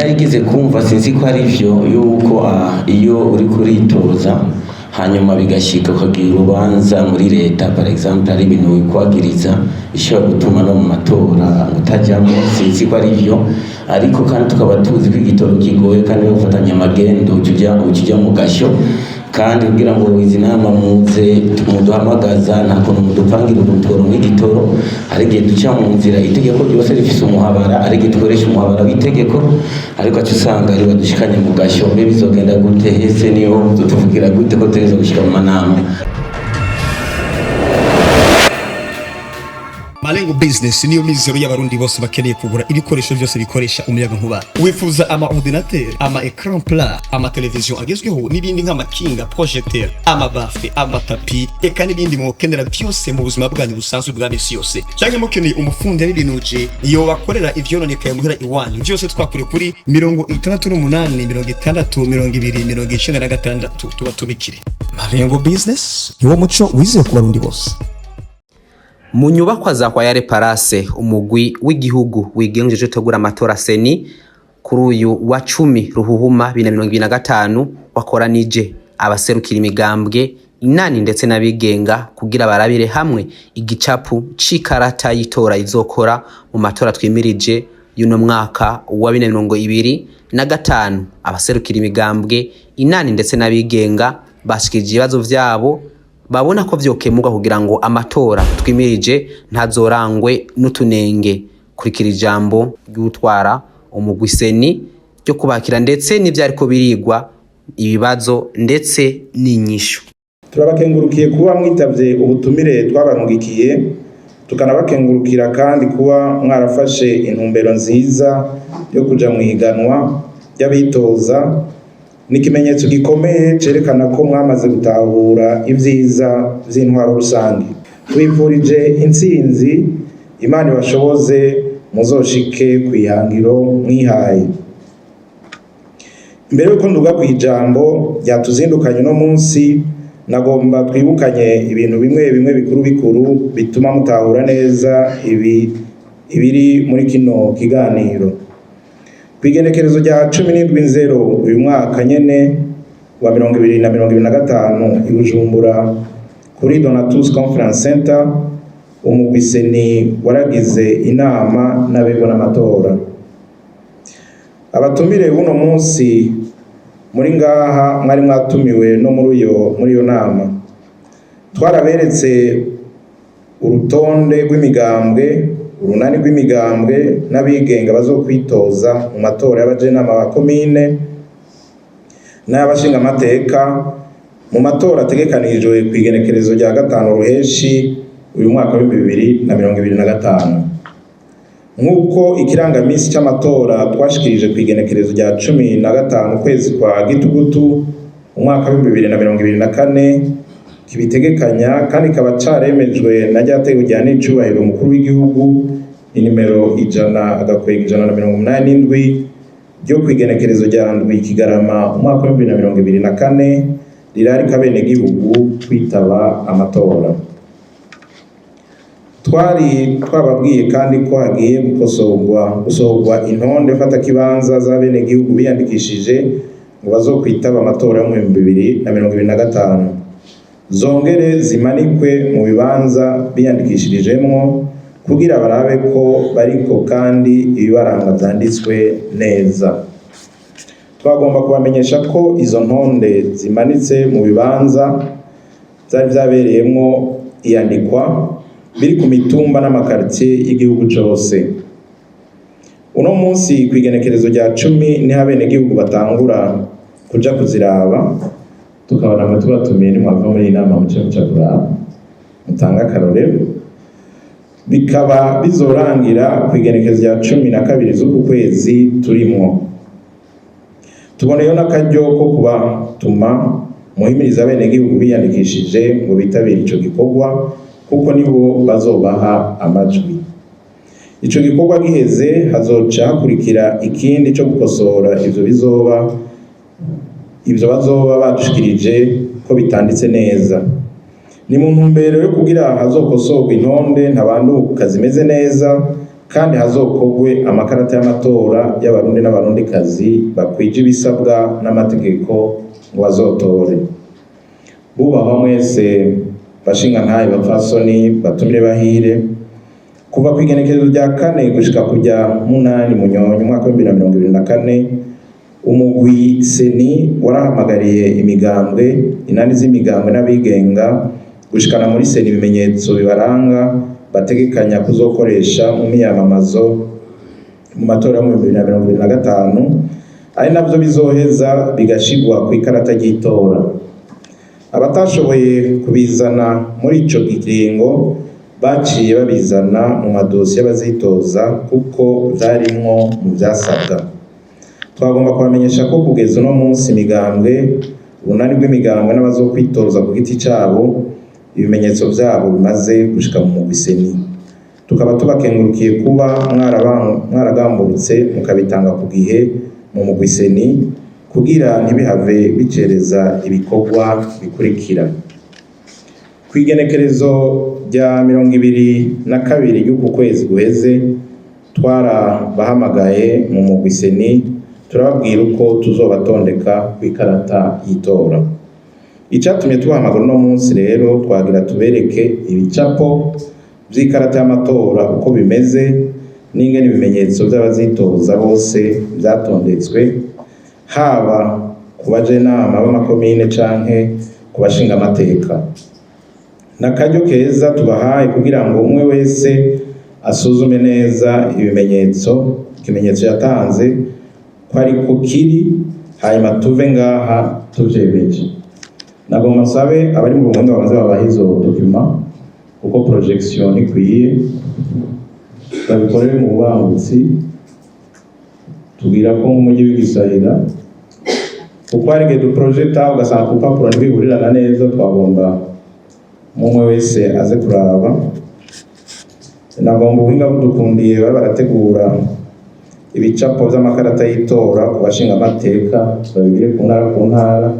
Narigeze kumva, sinzi ko ari vyo, yuko iyo uri kuritoza hanyuma bigashika ukagira urubanza muri leta, par exemple ari ibintu wikwagiriza, bishobora gutuma no mu matora utajamwo. Sinzi ko ari vyo, ariko kandi tukaba tuzi ko igitoro kigoye kandi bafatanya amagendo uja mu gasho. Kandi kugira ngo izi nama muze muduhamagaza, nta kuntu mudupangira udutoro nk'igitoro. Hari igihe duca mu nzira, itegeko ryose rifise umuhabara, hari igihe dukoresha umuhabara w'itegeko, ariko aca usanga ari badushikanye mu gasho. Mbe bizogenda gute? Hese niyo tuvugira gute ko tutegerezwa gushika mu manama? Malengo Business niyo mizero y'Abarundi bose bakeneye kugura ibikoresho byose bikoresha umuyaga nkuba. Wifuza ama ordinateur, ama écran plat, ama television agezweho n'ibindi nk'amakinga, projecteur, ama baffle, ama tapis, eka n'ibindi mwokenera byose mu buzima bwanyu busanzwe bwa misi yose. Cyangwa mukeneye umufundi yabibinuje iyo bakorera ivyononekaye muhira iwanyu, byose twakure kuri 68 60 20 96, tubatumikire. Malengo Business niwo muco wizeye ku Barundi bose. Mu nyubakwa za Royal Palace, umugwi w'igihugu wigenjeje utegura amatora CENI, kuri uyu wa 10 Ruhuhuma 2025 wakoranije abaserukira imigambwe, inani ndetse n'abigenga kugira barabire hamwe igicapu c'ikarata y'itora izokora mu matora twimirije y'uno mwaka wa 2025. Abaserukira imigambwe, inani ndetse n'abigenga bashikirije ibibazo vyabo babona ko vyokemurwa kugira ngo amatora twimirije ntazorangwe n'utunenge. Kurikira ijambo ry'utwara umugwi CENI ryo kubakira ndetse n'ivyariko birigwa, ibibazo ndetse n'inyishu. Turabakengurukiye kuba mwitavye ubutumire twabarungikiye, tukanabakengurukira kandi kuba mwarafashe intumbero nziza yo kuja mu higanwa ry'abitoza. Ni ikimenyetso gikomeye cerekana ko mwamaze gutahura ivyiza vy'intwaro rusange. Twifurije intsinzi, Imana ibashoboze muzoshike kw'ihangiro mwihaye. Imbere yuko nduga kw'ijambo ryatuzindukanye uno munsi, nagomba twibukanye ibintu bimwe bimwe bikuru bikuru bituma mutahura neza ibi ibiri muri kino kiganiro. Kw'igenekerezo rya 17 Nzero uyu mwaka nyene wa 2025, i Bujumbura kuri Donatus Conference Center, umugwi CENI waragize inama n'abegwa n'amatora. Abatumire buno munsi muri ngaha mwari mwatumiwe no muri iyo nama. Twaraberetse urutonde rw'imigambwe, urunani rw'imigambwe n'abigenga bazokwitoza mu matora y'abajenama ba komine n'ay'abashingamateka, mu matora ategekanijwe kw'igenekerezo rya 5 Ruheshi uyu mwaka w'2025, nk'uko ikirangamisi cy'amatora twashikirije kw'igenekerezo rya 15 ukwezi kwa Gitugutu umwaka w'2024 kibitegekanya, kandi kikaba caremejwe na rya tegeko rya n'icubahiro umukuru w'igihugu inimero 100/187 ryo kw'igenekerezo rya 7 Kigarama umwaka w'2024 rirarika abenegihugu kwitaba amatora. Twari twababwiye kandi ko hagiye gusohorwa intonde mfatakibanza z'abenegihugu biyandikishije ngo bazokwitaba amatora yo mu 2025, zongere zimanikwe mu bibanza biyandikishirijemwo kugira barabe ko bariko kandi ibibaranga vyanditswe neza. Twagomba kubamenyesha ko izo ntonde zimanitse mu bibanza vyari vyabereyemwo iyandikwa biri ku mitumba n'amakaritiye y'igihugu cose. Uno munsi kw'igenekerezo rya 10 niho abenegihugu batangura kuja kuziraba, tukabona mwe tubatumiye, nimwava muri iyi nama muce muca kuraba mutange akarorero. Bikaba bizorangira kw'igenekerezo rya 12 z'uku kwezi turimwo. Tuboneyeho n'akaryo ko kubatuma muhimiriza abenegihugu biyandikishije ngo bitabire ico gikorwa, kuko nibo bazobaha amajwi. Ico gikorwa giheze, hazoca hakurikira ikindi co gukosora ivyo bazoba badushikirije ko bitanditse neza. Ni mu ntumbero yo kugira hazokosorwa intonde ntabanduka zimeze neza kandi Kandi hazokogwe amakarata y'amatora y'Abarundi n'Abarundikazi bakwije ibisabwa n'amategeko ngo bazotore. Bubahwa mwese bashingantahe, bapfasoni, batumire bahire, kuva ku igenekerezo rya 4 gushika kujya 8 Munyonyo umwaka wa 2024, umugwi CENI warahamagariye imigambwe, inani z'imigambwe n'abigenga gushikana muri CENI ibimenyetso bibaranga bategekanya kuzokoresha mu miyamamazo mu matora yo mu 2025, ari navyo bizoheza bigashigwa ku ikarata ry'itora. Abatashoboye kubizana muri ico kiringo baciye babizana mu madosiye y'abazitoza, kuko vyarimwo mu vyasabwa. Twagomba kubamenyesha ko kugeza uno munsi imigambwe, urunani rw'imigambwe n'abazokwitoza ku giti cabo, ibimenyetso vyabo bimaze gushika mu mugwi CENI. Tukaba tubakengurukiye kuba mwaragamburutse mukabitanga ku gihe mu mugwi CENI, kugira ntibihave bicereza ibikorwa bikurikira. Kw'igenekerezo rya 22 ry'uku kwezi guheze, twarabahamagaye mu mugwi CENI, turababwira uko tuzobatondeka kw'ikarata y'itora. Icatumye tubahamagara uno munsi rero, twagira tubereke ibicapo vy'ikarata y'amatora uko bimeze n'ingene ibimenyetso vy'abazitoza bose vyatondetswe, haba ku bajenama b'amakomine canke ku bashingamateka. N'akaryo keza tubahaye kugira ngo umwe wese asuzume neza ibimenyetso, ikimenyetso yatanze ko ariko kiri, hanyuma tuve ngaha tuvyemeje. Nagomba nsabe abari mu buhinga babanze babahe izo document, kuko projection ntikwiye, babikorere mu bubangutsi. Tubwira ko nk'umujyi w'igisahira, kuko hari igihe duprojeta ugasanga ku rupapuro ntibihurirana neza. Twagomba umwe wese aze kuraba. Nagomba ubuhinga budukundiye babe barategura ibicapo vy'amakarata y'itora ku bashingamateka, babigire ku ntara ku ntara.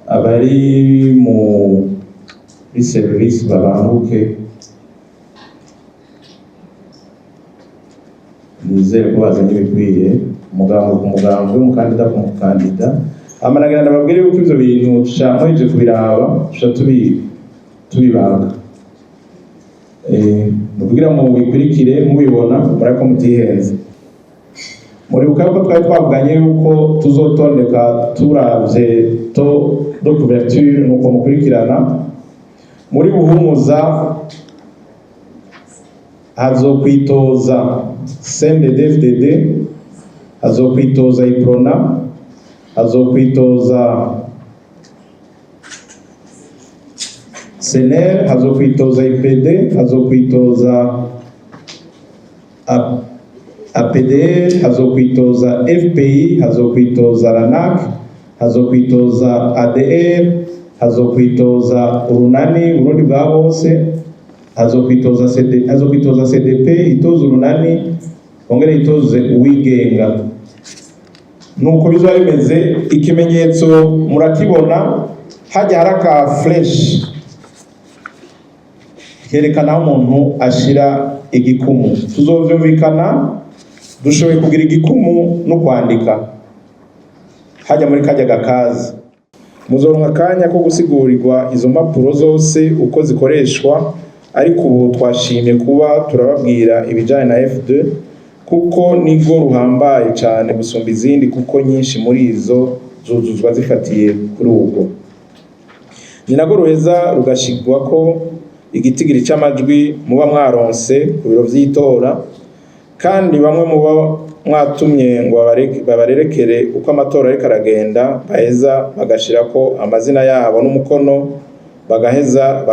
Abari muri service babanguke, nizere ko bazanye ibikwiye, umugambwe ku mugambwe, umukandida ku mukandida. Hama nagira ndababwire yuko ivyo bintu tuca muhejeje kubiraba, tuca tubibaga ni ukugira ngo mubikurikire mubibona murako mutihenze. Muribuka yuko twari twavuganye yuko tuzotondeka turavye taux de couverture, nuko mukurikirana. Muri Buhumuza hazokwitoza CNDD-FDD, hazokwitoza UPRONA, hazokwitoza SNL, hazokwitoza IPD, hazokwitoza APDR, hazokwitoza FPI, hazokwitoza RANAC, hazokwitoza ADR, hazokwitoza Urunani Burundi bwa bose, hazokwitoza CD, hazokwitoza CDP, itoza Urunani, ongere itoze uwigenga. Nuko bizoba bimeze. Ikimenyetso murakibona hajya hari aka flèche kerekana aho umuntu ashira igikumu. Tuzovyumvikana dushoboye kugira igikumu no kwandika hajya muri kajya gakazi. Muzoronka akanya ko gutsigurirwa izo mpapuro zose uko zikoreshwa, ariko ubu twashimye kuba turababwira ibijanye na F2, kuko nirwo ruhambaye cane gusumba izindi, kuko nyinshi muri izo zuzuzwa zifatiye kuri ubwo. Ni narwo ruheza rugashirwako igitigiri c'amajwi muba mwaronse ku biro vy'itora. Kandi bamwe muba mwatumye ngo babarerekere uko amatora ariko aragenda, baheza bagashirako amazina yabo n'umukono, bagaheza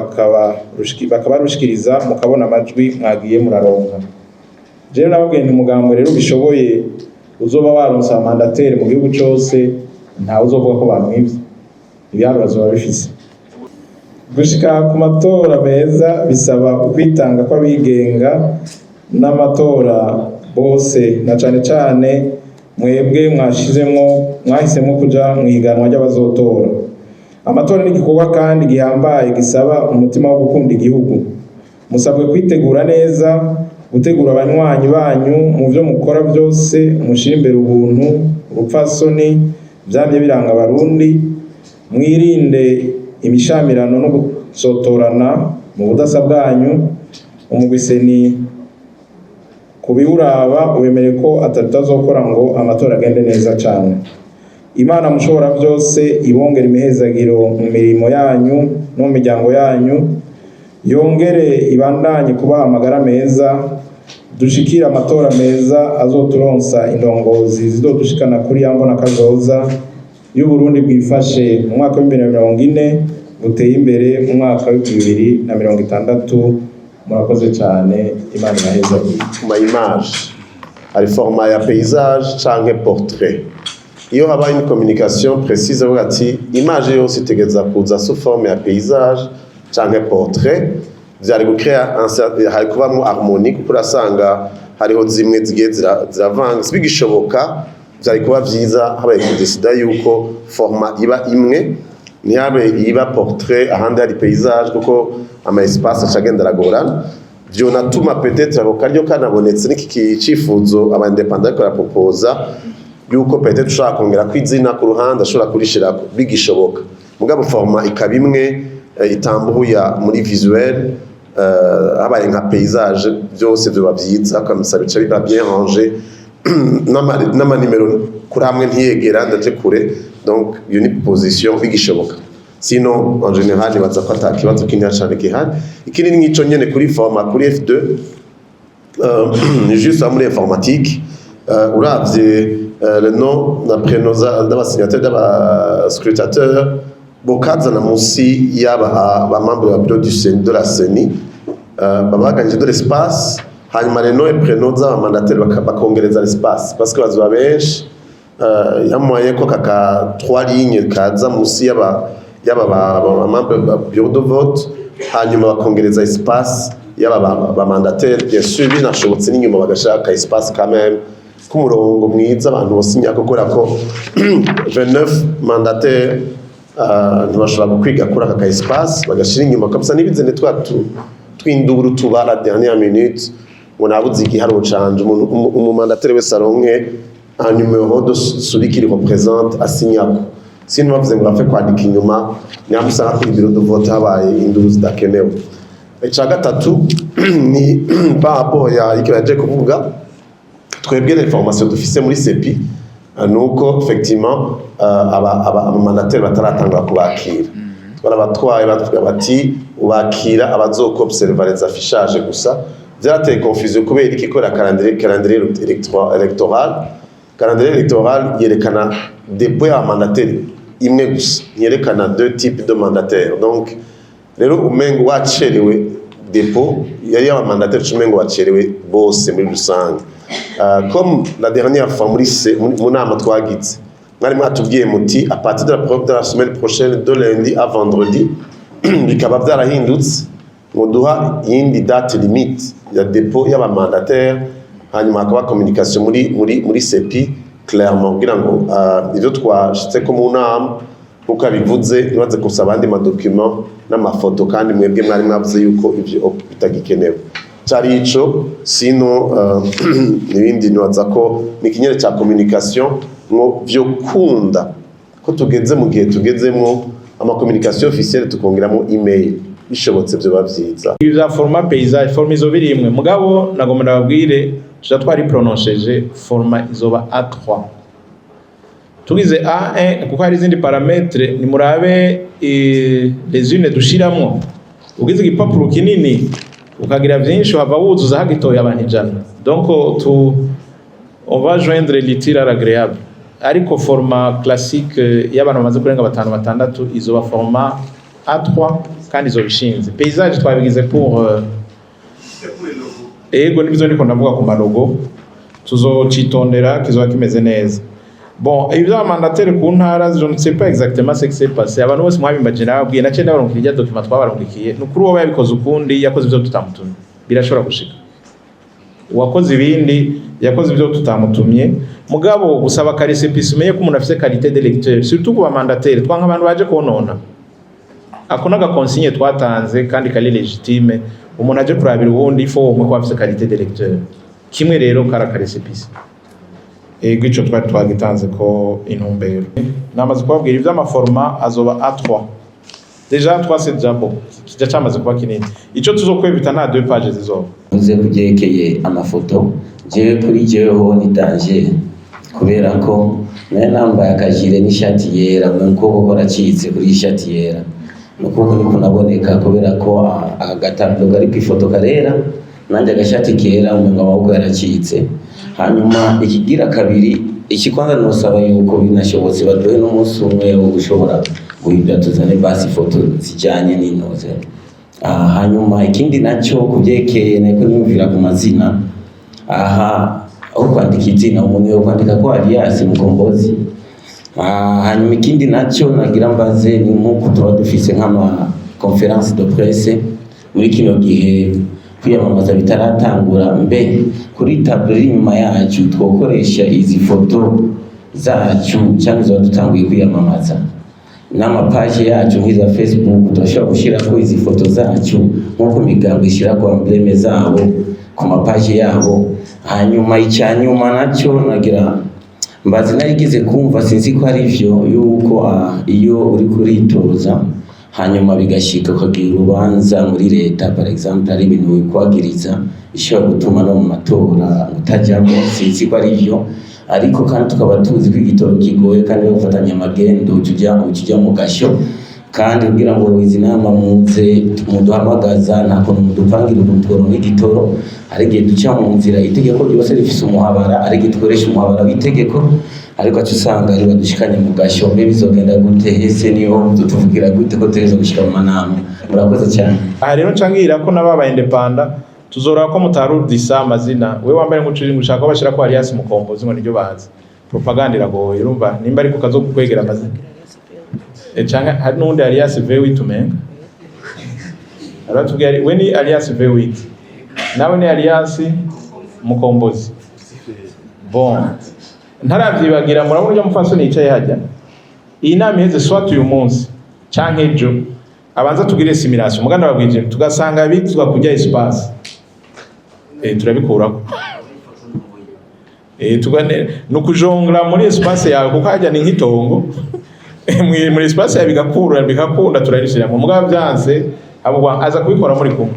bakabarushikiriza, mukabona amajwi mwagiye muraronka. Jewe nababwiye nti umugambo rero ubishoboye uzoba waronse abamandateri mu gihugu cose, ntawe uzovuga ko bamwivye, ibiharuro bazoba bifise. Gushika ku matora meza bisaba ukwitanga kw'abigenga n'amatora bose, na cane cane mwebwe mwashizemwo, mwahisemwo kuja mw'ihiganwa ry'abazotora. Amatora ni igikorwa kandi gihambaye gisaba umutima wo gukunda igihugu. Musabwe kwitegura neza. Gutegura abanywanyi banyu mu vyo mukora byose, mushire imbere ubuntu, ubupfasoni vyamye biranga Abarundi. Mwirinde imishamirano no gusotorana mu budasa bwanyu. Umugwi CENI kubiwuraba wemere ko atazokora ngo amatora agende neza cane. Imana Mushobora byose ibongera imihezagiro mu mirimo yanyu no mu miryango yanyu, yongere ibandanye kubaha amagara meza, dushikire amatora meza azoturonsa indongozi zizodushikana kuri ya mbona kazoza y'Uburundi bwifashe mu mwaka wa 2040, buteye imbere mu mwaka wa 2060. Murakoze cyane, Imana ibahezagire. Ma image hari format ya paysage canke portrait. Iyo habaye une communication précise, avuga ati image yose itegereza kuza sous forme ya paysage canke portrait, vyari gucrea hari kubamwo harmonie, kuko urasanga hariho zimwe zigiye ziravanga, bigishoboka vyari kuba vyiza habaye kudesida yuko format iba imwe, ntihabe iba portrait ahandi hari paysage, kuko ama espace acagenda aragorana. Vyonatuma peut-être ako karyo kanabonetse n'iki cifuzo aba indépendants ariko araproposa, yuko peut-être ushobora kongera ko izina ku ruhande, ashobora kurishirako bigishoboka, mugabo format ikaba imwe, itambuya muri visuel, habaye nka paysage byose vyoba vyiza, comme ça bica biba bien rangé, n'amanimero kuri hamwe ntiyegera ndaje kure. Donc iyo ni position bigishoboka. Sinon, en général, nibaza ko ata kibazo kinini cane gihari. Ikindi ni nk'ico nyene kuri format, kuri F2, juste muri informatique, uravye le nom na prénom d'abasignataire, d'abascrutateur, bokazana munsi y'aba ba membre ya bureau du CENI, de la CENI, baba baganyije de l'espace, hanyuma les noms et prénoms z'abamandataire bakongereza l'espace, parce que bazoba benshi. Yamuhaye ko kaka trois lignes kaza munsi y'aba ba membre ba bureau de vote, hanyuma bakongereza espace y'aba ba mandataire. Bien sûr, binashobotse n'inyuma bagashaka espace quand même k'umurongo mwiza abantu bosinya, kubera ko 29 mandataire ntibashobora kwiga kuri aka ka espace, bagashira inyuma kabisa n'ibizene twa twinduru tuba la dernière minute ngo nabuze igiharuro canje. Umuntu umumandataire wese aronke un numéro de celui qui le représente asinyako, sinon bavuze ngo bapfe kwandika inyuma, niho usanga kuri bureau de vote habaye induru zidakenewe. Ica gatatu ni par rapport ya icyo yaje kuvuga. Twebwe l'information dufise muri CEPI nuko effectivement aba abamandataire bataratangura kubakira. Barabatwaye, bavuga bati ubakira abazoko observa les affichages gusa. Vyarateye confusion. Kubera iki? Kubera calendrier électoral. Calendrier électoral yerekana dépôt ya mandataire imwe gusa, ntiyerekana deux types de mandataires. Donc rero umengo wacerewe dépôt yari y'abamandataire, umengo wacerewe bose muri rusange. Comme la dernière fois muri mu nama twagize, mwari mwatubwiye muti à partir de la semaine prochaine, de lundi à vendredi, bikaba vyarahindutse ngo duha iyindi date limite ya dépôt y'abamandataire, hanyuma hakaba communication muri CEPI clairement, kugira ngo ivyo twashitseko mu nama nkuko abivuze ntibaze gusaba andi madocument n'amafoto, kandi mwebwe mwari mwavuze yuko ivyo bitagikenewe. Cari ico. Sino ibindi nibaza ko ni ikinyere ca communication, ngo vyokunda ko tugeze mu gihe tugezemwo ama communication officielle, tukongeramo email bishobotse, vyoba vyiza. Ibi vya format paysage, format izoba iri imwe, mugabo nagomba ndababwire tuja twari prononceje format izoba A3, tugize A1 kuko hari izindi paramètres. Nimurabe les unes dushiramwo, ugize igipapuro kinini ukagira vyinshi, wava wuzuza hagitoye abantu 100. Donc tu on va joindre l'utile à l'agréable, ariko format classique y'abantu bamaze kurenga batanu, batandatu izoba format A3 kandi izoba ishinze. Paysage twabigize pour ego nibyo ndiko ndavuga ku malogo, tuzocitondera kizoba kimeze neza. Bon, ibyo mandataire ku ntara, je ne sais pas exactement ce qui s'est passé. Abantu bose mwabimbaje, nababwiye naciye ndabarungikira irya document twabarungikiye. Ni ukuri, uwo yabikoze ukundi yakoze ibyo tutamutumye, birashobora gushika uwakoze ibindi yakoze ibyo tutamutumye. Mugabo gusaba ka récépissé, umenye ko umuntu afise qualité d'électeur, surtout ku bamandataire, twanka abantu baje konona. Ako n'agaconsigne twatanze kandi kari légitime. Umuntu aje kurabira uwundi, ifo umwe ko afise qualité d'électeur kimwe. Rero karaka récépissé, ego, ico twari twagitanze ko intumbero. Namaze kubabwira ivy'ama format, azoba A3. Déjà A3, c'est déjà bon, kija camaze kuba kinini. Ico tuzokwevita, nta deux pages zizoba. Uze kubyerekeye amafoto, jewe kuri jeweho ni danger, kubera ko nari nambaye akajire n'ishati yera, mu kuboko karacitse kuri iyi shati yera, n'ukuboko niko naboneka, kubera ko aka ga tableau kari ku ifoto karera, nanjye agashati kera, umengo amaboko yaracitse. Hanyuma ikigira kabiri, iki kwanza nosaba yuko binashobotse baduhe n'umunsi umwe wo gushobora guhindura, tuzane basi ifoto zijyanye n'inoze. Hanyuma ikindi nacyo, kubyerekeye nako niyumvira ku mazina, aha aho kwandika izina, umuntu yo kwandika ko Alias Mukombozi. Hanyuma ikindi nacyo nagira mbaze ni nk'uko tuba dufise nk'ama conférence de presse muri kino gihe kwiyamamaza bitaratangura, mbe kuri tableau iri inyuma yacu twokoresha izi foto zacu cyangwa izo dutanguye kwiyamamaza, n'ama page yacu nk'iza Facebook turashobora gushyirako izi foto zacu nk'uko imigambo ishyira ku emblème zabo ku ma page yabo? Hanyuma icya nyuma nacyo nagira mbazi, narigeze kumva, sinzi ko ari vyo, yuko iyo uri kuritoza hanyuma bigashika ukagira urubanza muri leta, par exemple ari ibintu wikwagiriza, bishobora gutuma no mu matora utajyamo. Sinzi ko ari vyo, ariko kandi tukaba tuzi ko igitoro kigoye kandi bafatanya amagendo, ujya mu gashyo, kandi kugira ngo izi nama muze muduhamagaza, nta kuntu mudupangira udutoro nk'igitoro. Hari igihe duca mu nzira, itegeko ryose rifise umuhabara, hari igihe dukoresha umuhabara w'itegeko, ariko aca usanga ari badushikanye mu gashyo. Mbe bizogenda gute? Ese niyo tutuvugira gute ko tutegerezwa gushika mu manama? Murakoze cyane. Aha rero ncangira ko n'ababaye indépendant, tuzoraba ko mutarudisa amazina. We wambaye ngo ushaka ko bashira ko Alias Mukombozi, ngo niryo bazi. Propaganda iragoye, urumva nimba ariko kazokukwegera amazina. Canke hari n'uwundi Alias V8 umenga aratubwira, we ni Alias V8, nawe ni Alias Mukombozi. Bon, ntaravyibagira, murabona urya mupfasoni yicaye hajya, iyi nama iheze, soit uyu munsi canke ejo, abanza tugire simulation. Muganda babwije tugasanga bitwa kujya espace, turabikurako. Tugane nukujongla muri espace yawe, kuko hajya ni nk'itongo. Muri espace yawe bigakura, bigakunda, turarishira mu mugabo byanse abo aza kubikora muri kumwe.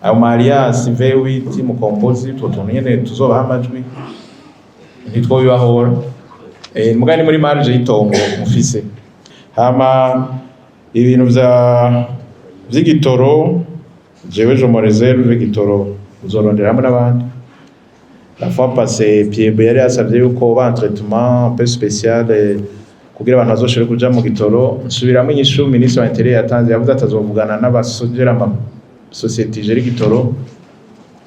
Ayo Marias V8 Mukombozi, utwo tuntu nyene tuzobaha amajwi, ntitwobibahora. Muga ni muri marge y'itongo mufise. Hama ibintu vya vy'igitoro, jewe je me réserve. Igitoro uzorondera hamwe n'abandi. La fois passée, Piebo yari yasavye yuko ba un traitement un peu spécial, kugira abantu bazoshobore kuja mu gitoro. Nsubiramwo inyishu ministre wa intérieur yatanze, yavuze atazovugana n'abasogera ama société gère igitoro,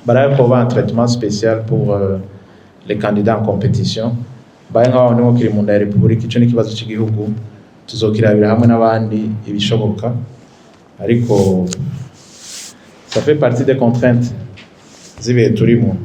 barabe ko ba un traitement spécial pour les candidats en compétition. Baye nk'aho niho kiri mu nda ya Republika, ico ni ikibazo c'igihugu, tuzokirabira hamwe n'abandi ibishoboka, ariko ça fait partie des contraintes z'ibihe turimo.